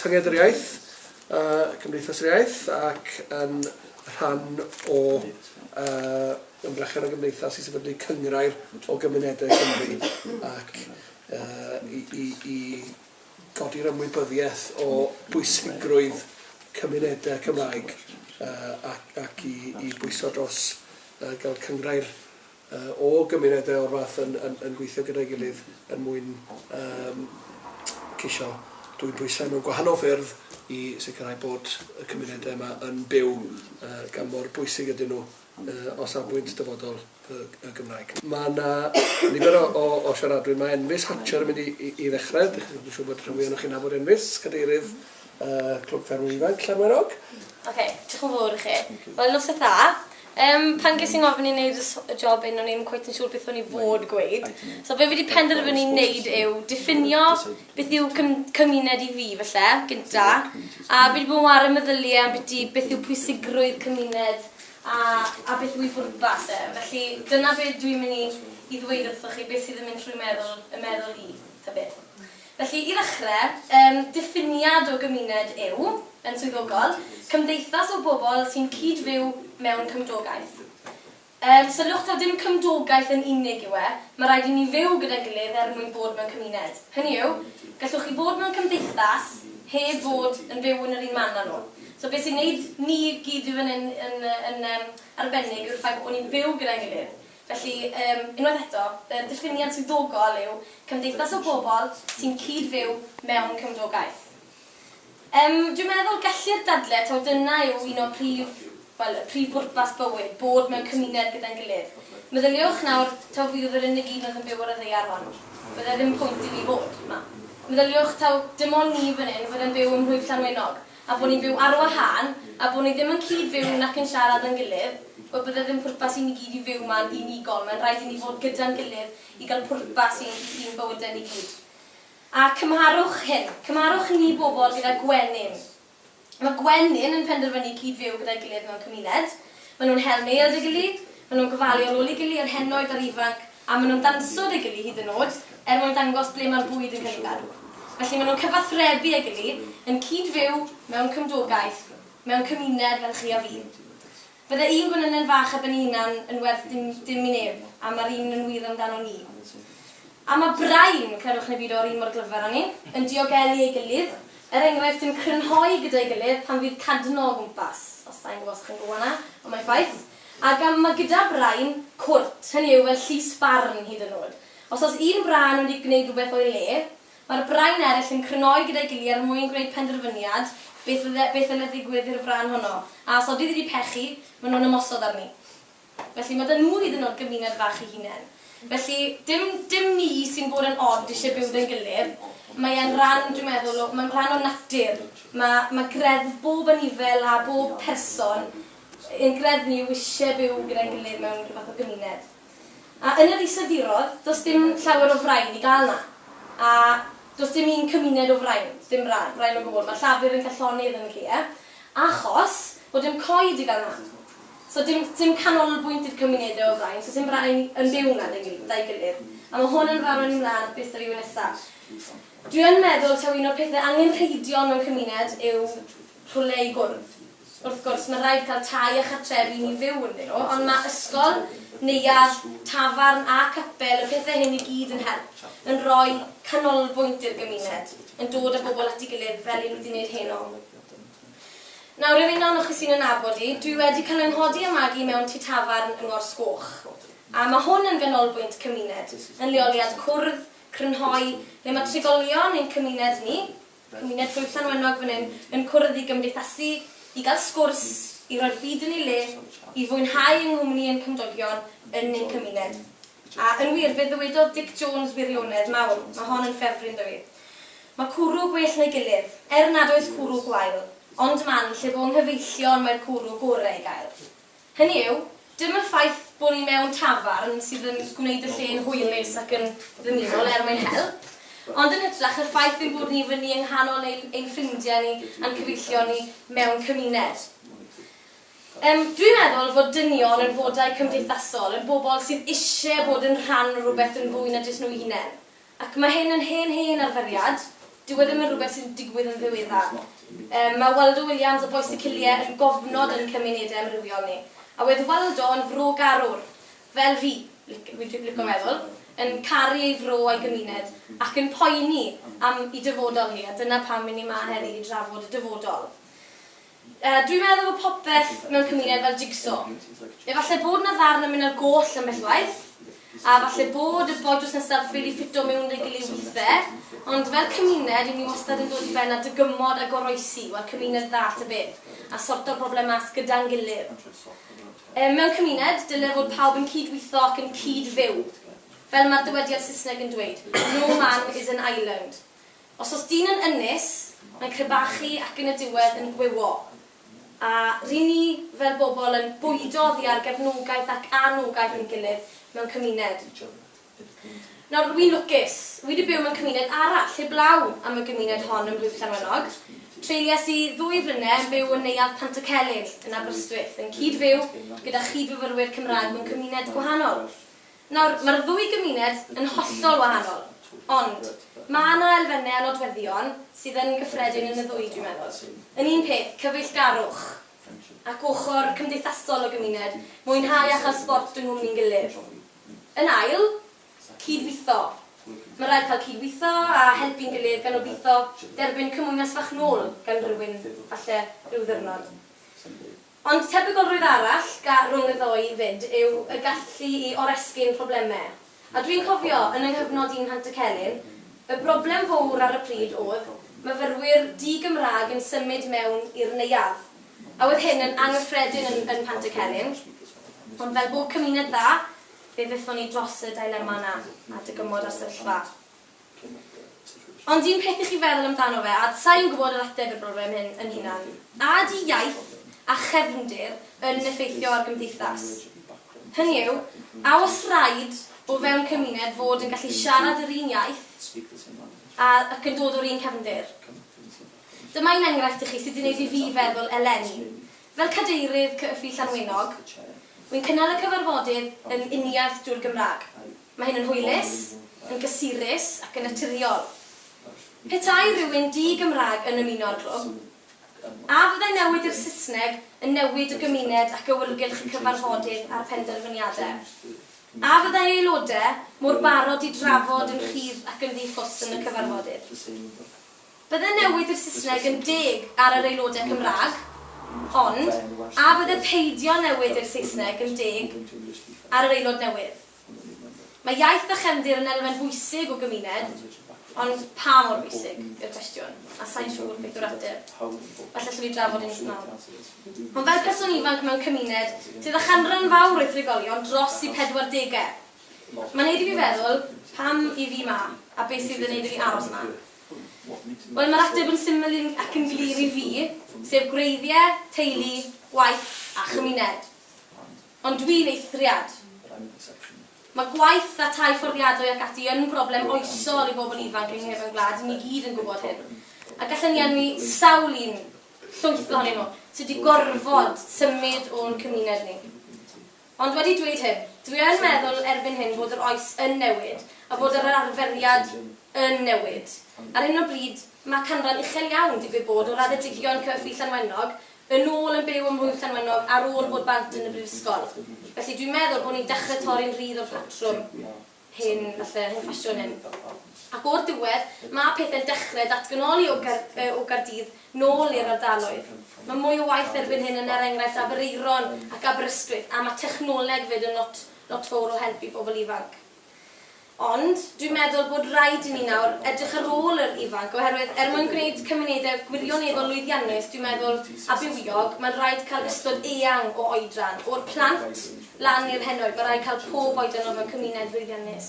Tynged yr Iaith, Cymdeithas yr Iaith, ac yn rhan o ymdrechion y gymdeithas i sefydlu cynghrair o gymunedau Cymru ac i, i, i godi'r ymwybyddiaeth o bwysigrwydd cymunedau Cymraeg ac, ac i, i bwyso dros gael cynghrair o gymunedau o'r fath yn, yn, yn gweithio gyda'i gilydd er mwyn um, ceisio dwyn pwysau mewn gwahanol ffyrdd i sicrhau bod y cymunedau yma yn byw uh, gan mor bwysig ydyn nhw uh, o safbwynt dyfodol y, y Gymraeg. Mae yna nifer o, o, o siaradwyr. Mae Enfys Hatcher yn mynd i, i, i ddechrau. Dwi'n siŵr bod rhan fwyaf ohonoch chi'n nabod Enfys, cadeirydd uh, Clwb Ffermwyr Ifanc Llanwenog. Oce, okay, diolch yn fawr i chi. Wel, noswaith dda. Um, pan ges i'n ngofyn i wneud y job hyn, o'n i'n cweit yn siŵr beth o'n i fod gweud. So be fi wedi penderfynu wneud yw diffinio beth yw cymuned i fi, falle, gynta. A fi wedi bod yn ware meddyliau am beth, beth yw pwysigrwydd cymuned a, a beth yw ei bwrpas e. Felly dyna beth dwi'n mynd i, i ddweud wrthoch chi, beth sydd yn mynd trwy meddwl, y meddwl i, ta beth. Felly, i ddechrau, yym, diffiniad o gymuned yw, yn swyddogol, cymdeithas o bobl sy'n cyd-fyw mewn cymdogaeth. Yym, sylwch taw dim cymdogaeth yn unig yw e, mae rhaid i ni fyw gyda'n gilydd er mwyn bod mewn cymuned. Hynny yw, gallwch chi fod mewn cymdeithas heb fod yn byw yn yr un man â nhw. So beth sy'n wneud ni gyd i fan hyn yn, yn, yym, arbennig yw'r ffaith bod ni'n byw gyda'n gilydd. Felly, yym, unwaith eto, y diffiniad swyddogol yw cymdeithas o bobl sy'n cyd-fyw mewn cymdogaeth. Yym, dwi'n meddwl gellir dadle taw dyna yw un o prif, wel, y prif bwrpas bywyd, bod mewn cymuned gyda'n gilydd. Meddyliwch nawr taw fi oedd yr unig un oedd yn byw ar y ddaear hon. Bydde ddim pwynt i fi fod 'ma. Meddyliwch taw dim ond ni fan hyn fydde'n byw ym mhlwyf Llanwenog. a bod ni'n byw ar wahân, a bod ni ddim yn cyd-fyw nac yn siarad â'n gilydd, wel bydde ddim pwrpas i ni gyd i fyw 'ma'n unigol, mae'n rhaid i ni fod gyda'n gilydd i gael pwrpas i'n i'n bywydau ni gyd. A cymharwch hyn, cymharwch ni bobl gyda gwenyn. Mae gwenyn yn penderfynu cyd-fyw gyda'i gilydd mewn cymuned, maen nhw'n hel mêl 'da'i gilydd, maen nhw'n gofalu ar ôl ei gilydd, yr henoed a'r ifanc, A maen nhw'n danso 'da'i gilydd hyd yn oed, er mwyn dangos ble mae'r bwyd yn cael ei gadw. Felly maen nhw'n cyfathrebu â'i gilydd, yn cyd-fyw mewn cymdogaeth, mewn cymuned fel chi a fi. Bydde un gwenynen fach ar ben ei hunan yn werth dim, dim i neb, a mae'r un yn wir amdano ni. A mae brain, credwch neu beidio, o'r un mor glyfar â ni, yn diogelu ei gilydd, er enghraifft yn crynhoi gyda'i gilydd pan fydd cadno o gwmpas. Os sa i'n gwybod os chi'n gwybod hwnna, ond mae'n ffaith. A gan ma' gyda brain cwrt, hynny yw fel llys barn hyd yn oed. Os oes un brân wedi gwneud rhywbeth o'i le, mae'r brain eraill yn crynhoi gyda'i gilydd er mwyn gwneud penderfyniad beth fydde, beth ddyle ddigwydd i'r frân honno. A os odydd wedi pechu, maen nhw'n ymosod arni. Felly mae 'da nhw hyd yn oed gymuned fach eu hunain. Felly, dim, dim ni sy'n bod yn od eisiau byw 'da'n gilydd, mae e'n ran, dwi'n meddwl, o, mae'n rhan o natur. Mae, mae greddf bob anifel a bob person Ein greddf ni yw eisiau byw gyda'n gilydd mewn rhyw fath o gymuned. A yn yr Iseldiroedd, does dim llawer o frain i gael 'na. A does dim un cymuned o frain, dim brain, brain o gwbl. Mae Llafur yn cael llonydd yn y lle, achos bod dim coed i gael 'na. So dim, dim canolbwynt i'r cymunedau o frain, so dim brain yn byw 'na 'da'i gilydd. A mae hwn yn f'arwain i mlaen at beth 'da fi nesaf. Dwi yn meddwl taw un o'r pethau angenrheidiol mewn cymuned yw rhywle i gwrdd. Wrth gwrs, mae'n rhaid cael tai a chartrefi i ni fyw ynddyn nhw, ond mae ysgol, neuadd, tafarn a capel, y pethau hyn i gyd yn help, yn rhoi canolbwynt i'r gymuned, yn dod â bobl at ei gilydd fel 'y ni wedi gwneud heno. Nawr, i'r un ohonoch chi sy'n 'y nabod i, dwi wedi cael 'y nghodi a magu mewn tŷ tafarn yng Nghors Goch. A mae hwn yn ganolbwynt cymuned, yn leoliad cwrdd, crynhoi, le mae trigolion ein cymuned ni, Cymuned Plwyf Llanwenog fan hyn yn cwrdd i gymdeithasu, i gael sgwrs, i roi'r byd yn ei le, i fwynhau yng nghwmni ein cymdogion yn ein cymuned. A, yn wir, fe ddywedodd Dic Jones wirionedd mawr, mae hon yn ffefryn 'da fi. Mae cwrw gwell na'i gilydd, er nad oes cwrw gwael, ond man lle bo nghyfeillion mae'r cwrw gore i gael. Hynny yw, dim y ffaith bod ni mewn tafarn sydd yn gwneud y lle'n hwylus ac yn ddymunol, er mae'n help, ond yn hytrach y ffaith ein bod ni fyny yng nghanol ein ein ffrindiau ni a'n cyfeillion ni mewn cymuned. Yym, dwi'n meddwl fod dynion yn fodau cymdeithasol, yn bobl sydd isie bod yn rhan o rhywbeth yn fwy na jyst nhw'u hunain. Ac mae hyn yn hen hen arferiad. Dyw e ddim yn rhywbeth sy'n digwydd yn ddiweddar. Mae Waldo Williams o Bois y Cilie yn gofnod yn cymunedau amrywiol ni. A wedd Waldo yn frogarwr, fel fi, wi'n lico meddwl, yn caru ei fro a'i gymuned ac yn poeni am ei dyfodol hi, a dyna pam i ni 'ma heddi i drafod y dyfodol. Dwi'n meddwl bod popeth mewn cymuned fel jigso. Efallai bod 'na ddarn yn mynd ar goll ambell waith, a falle bod y boi drws nesaf ffili ffito mewn 'da'i gilydd withe, ond fel cymuned, 'y ni wastad yn dod i ben â dygymod a goroesi, wel cymuned dda ta beth, a sorto'r broblem mas gyda'n gilydd. Mewn cymuned, dyle fod pawb yn cyd-weitho ac yn cyd-fyw. Fel mae'r dywediad Saesneg yn dweud, no man is an island. Os oes dyn yn ynys, mae'n crebachu ac yn y diwedd yn gwywo. A ry'n ni fel bobl yn bwydo oddi ar gefnogaeth ac anogaeth ein gilydd mewn cymuned. Nawr, wi'n lwcus. Wi 'di byw mewn cymuned arall, heblaw am y gymuned hon ym mhlwyf Llanwenog. Treuliais i ddwy flynedd yn byw yn Neuadd Pantycelyn yn Aberystwyth, yn cyd-fyw gyda chyd-fyfyrwyr Cymraeg mewn cymuned gwahanol. Nawr, mae'r ddwy gymuned yn hollol wahanol, ond mae 'na elfennau a nodweddion sydd yn gyffredin yn y ddwy, dwi'n meddwl. Yn un peth, cyfeillgarwch ac ochr cymdeithasol y gymuned, mwynhau a chael sbort yng nghwmni'n gilydd. Yn ail, cyd-weithio. Mae'n rhaid cael cyd-weithio a helpu'n gilydd gan obeithio derbyn cymwynas fach nôl gan rywun, falle, ryw ddiwrnod. Ond tebygolrwydd arall ga rhwng y ddou fyd yw y gallu i oresgyn problemau. A dwi'n cofio, yn 'y nghyfnod i'n Mhantycelyn, y broblem fowr ar y pryd o'dd myfyrwyr di-Gymraeg yn symud mewn i'r neuadd. A oedd hyn yn anghyffredin yn yn Pantycelyn, ond fel bob cymuned dda, fe ddethon ni dros y dilema 'na, a dygymod â'r sefyllfa. Ond un peth i chi feddwl amdano fe, a sa i'n gwybod yr ateb i'r broblem hyn yn hunan, a ydy iaith a chefndir yn effeithio ar gymdeithas? Hynny yw, a oes rhaid o fewn cymuned fod yn gallu siarad yr un iaith a ac yn dod o'r un cefndir? Dyma un enghraifft i chi sydd 'di wneud i fi feddwl eleni. Fel cadeirydd CYFI Llanwenog, wi'n cynnal y cyfarfodydd yn uniaith drwy'r Gymraeg. Mae hyn yn hwylus, yn gysurus ac yn naturiol. Petai rhywun di-Gymraeg yn ymuno â'r clwb, a fyddai newid i'r Saesneg yn newid y gymuned ac awyrgylch y cyfarfodydd a'r penderfyniadau? A fyddai aelodau mor barod i drafod yn rhydd ac yn ddi-ffws yn y cyfarfodydd? Byddai newid i'r Saesneg yn deg ar yr aelodau Cymraeg, ond a fyddai peidio newid i'r Saesneg yn deg ar yr aelod newydd? Mae iaith a chefndir yn elfen bwysig o gymuned, ond pa mor bwysig yw'r cwestiwn, a sa i'n siŵr beth yw'r ateb. Falle allwn ni drafod hyn nes mlaen. Ond fel person ifanc mewn cymuned sydd â chanran fawr o'i thrigolion dros eu pedwardegau, mae'n neud i fi feddwl, pam i fi 'ma, a beth sydd yn neud i fi aros 'ma? Wel, mae'r ateb yn syml ac yn glir i fi, sef gwreiddiau, teulu, gwaith a chymuned. Ond dwi'n eithriad. Mae gwaith a tai fforddiadwy ac ati yn broblem oesol i bobl ifanc yng nghefn gwlad, ni gyd yn gwybod hyn. A gallen ni enwi sawl un, llwyth ohonyn nhw, sydd wedi gorfod symud o'n cymuned ni. Ond wedi dweud hyn, dwi yn meddwl erbyn hyn bod yr oes yn newid a bod yr arferiad yn newid. Ar hyn o bryd, mae canran uchel iawn, digwydd bod, o raddedigion CYFI Llanwenog yn ôl yn byw ym mhlwyf Llanwenog ar ôl bod bant yn y brifysgol. Felly dwi'n meddwl bod ni'n dechrau torri'n rhydd o'r patrwm hen, falle, hen ffasiwn hyn. Ac o'r diwedd, mae pethau'n dechrau datganoli o, Gar o Gaerdydd nôl i'r ardaloedd. Mae mwy o waith erbyn hyn yn er enghraifft Aberaeron ac Aberystwyth, a mae technoleg 'fyd yn lot, lot fawr o help i bobl ifanc. Ond, dwi'n meddwl bod rhaid i ni nawr edrych ar ôl yr ifanc, oherwydd er mwyn gwneud cymunedau gwirioneddol lwyddiannus, dwi'n meddwl, a bywiog, mae'n rhaid cael ystod eang o oedran, o'r plant lan i'r henoed, mae'n rhaid cael pob oedran o fewn cymuned lwyddiannus.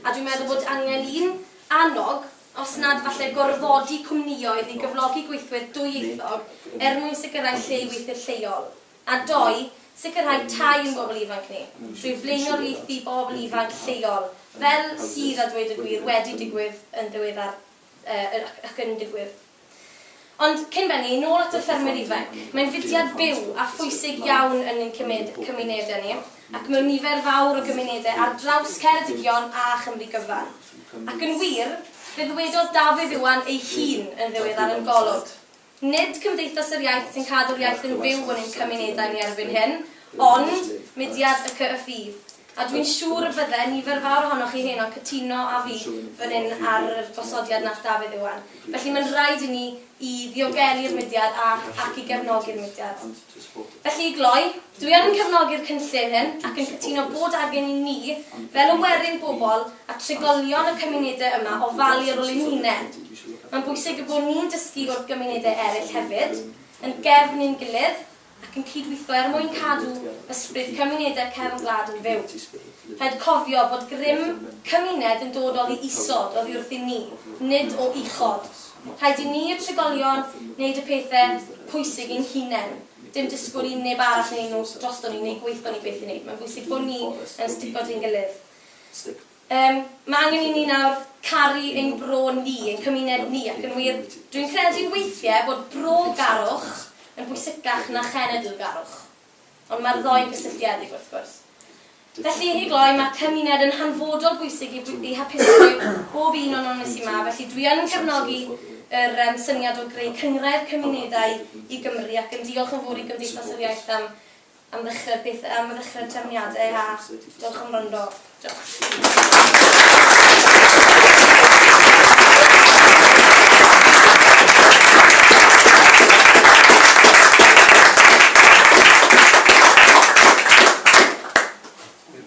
A dwi'n meddwl bod angen un annog, os nad falle gorfodi cwmnïoedd i gyflogi gweithwyr dwyieithog er mwyn sicrhau lle i weithwyr lleol. A dou, sicrhau tai i'n bobl ifanc ni, drwy flaenoriaethu bobl ifanc lleol, fel sydd, a dweud y gwir, wedi digwydd yn ddiweddar, ac yn digwydd. Ond cyn bennu, nôl at y ffermwyr ifanc. Mae'n fudiad byw a phwysig iawn yn ein cymunedau ni, ac mewn nifer fawr o gymunedau ar draws Ceredigion a Chymru gyfan. Ac yn wir, Fe ddywedodd Dafydd Iwan ei hun yn ddiweddar yn Golwg, Nid Cymdeithas yr Iaith sy'n cadw'r iaith yn fyw yn ein cymunedau ni erbyn hyn, ond mudiad y CFI. A dwi'n siŵr y bydde nifer fawr ohonoch chi heno yn cytuno â fi fan hyn ar yr gosodiad nath Dafydd Iwan. Felly mae'n rhaid i ni i ddiogelu'r mudiad a ac i gefnogi'r mudiad. Felly i gloi, dwi yn cefnogi'r cynllun hyn ac yn cytuno bod angen i ni, fel y werin bobl a trigolion y cymunedau yma, ofalu ar ôl ein hunain. Mae'n bwysig y bod ni'n dysgu wrth gymunedau eraill hefyd, yn gefn i'n gilydd, ac yn cydweithio er mwyn cadw ysbryd cymunedau cefn gwlad yn fyw. Rhaid cofio bod grym cymuned yn dod oddi isod, oddi wrthyn ni, nid o uchod. Rhaid i ni, y trigolion, wneud y pethau pwysig ein hunain. Dim disgwyl i neb arall wneud nhw drosto ni neu gweithio ni beth i wneud. Mae'n bwysig bod ni yn stico dy'n gilydd. Mae angen i ni nawr caru ein bro ni, ein cymuned ni, ac yn wir, dwi'n credu weithiau bod bro-garwch yn bwysicach na chenedl-garwch. Ond mae'r ddou'n gysylltiedig, wrth gwrs. Felly, i gloi, mae cymuned yn hanfodol bwysig i, i hapusrwydd bob un o'n nes i ma, felly dwi yn cefnogi yr syniad o greu cynghrair cymunedau i Gymru ac yn diolch yn fawr i Gymdeithas yr Iaith am am ddechrau'r peth, am ddechrau'r trefniadau a diolch am wrando. Diolch.